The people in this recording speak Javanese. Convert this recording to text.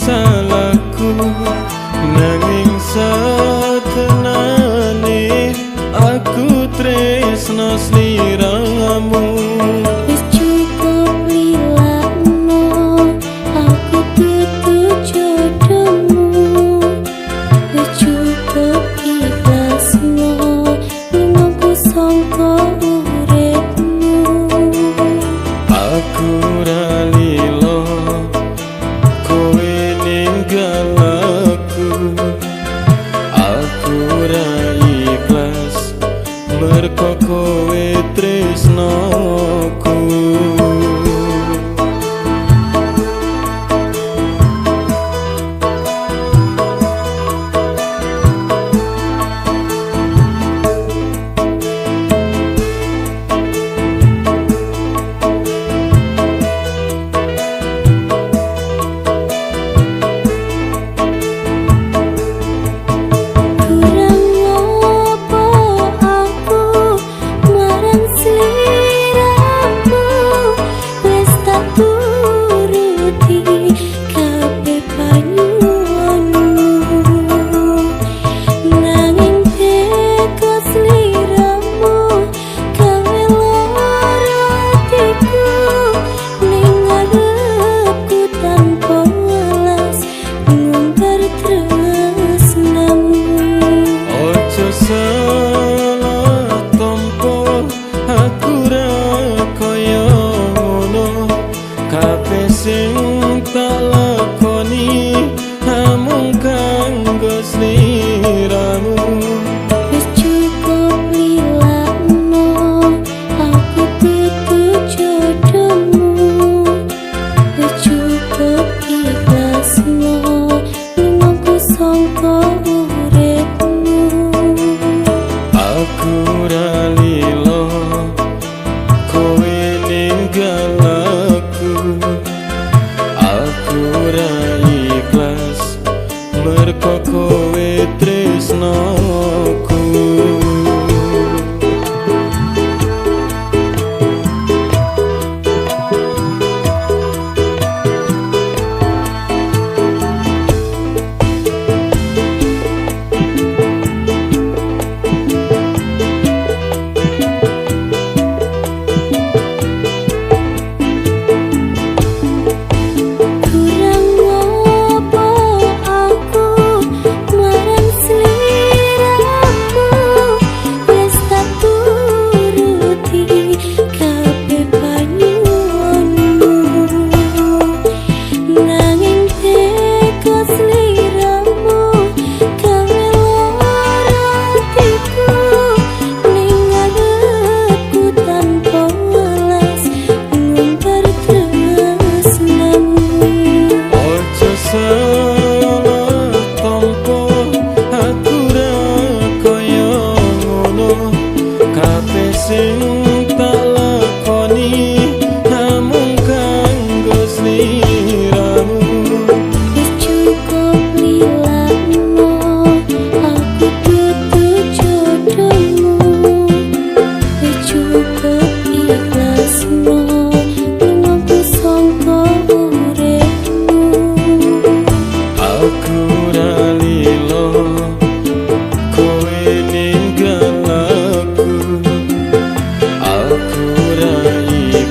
Salahku nanging satenane aku tresno sliramu. Wis cukup lilakno aku dudu jodohmu, wis cukup ikhlasno lungaku sangka uripmu. Aku ra lilo kowe ninggal aku, aku ra ikhlas merko kowe tresnoku. Kurang ngopo aku marang sliramu, wis tak turuti kabeh panyuwunmu, nanging teko sliramu gawe lara atiku ning ngarepku tanpa welas ngumbar tresnamu. Ojo salah tompo aku ra kaya ngono, kabeh sing tak lakoni namung kanggo sliramu. Wis cukup lilakno aku dudu jodohmu, wis cukup ikhlasno lungaku sangka uripmu. Aku ra lilo kowe ninggal aku, aku ra ikhlas merko kowe tresno.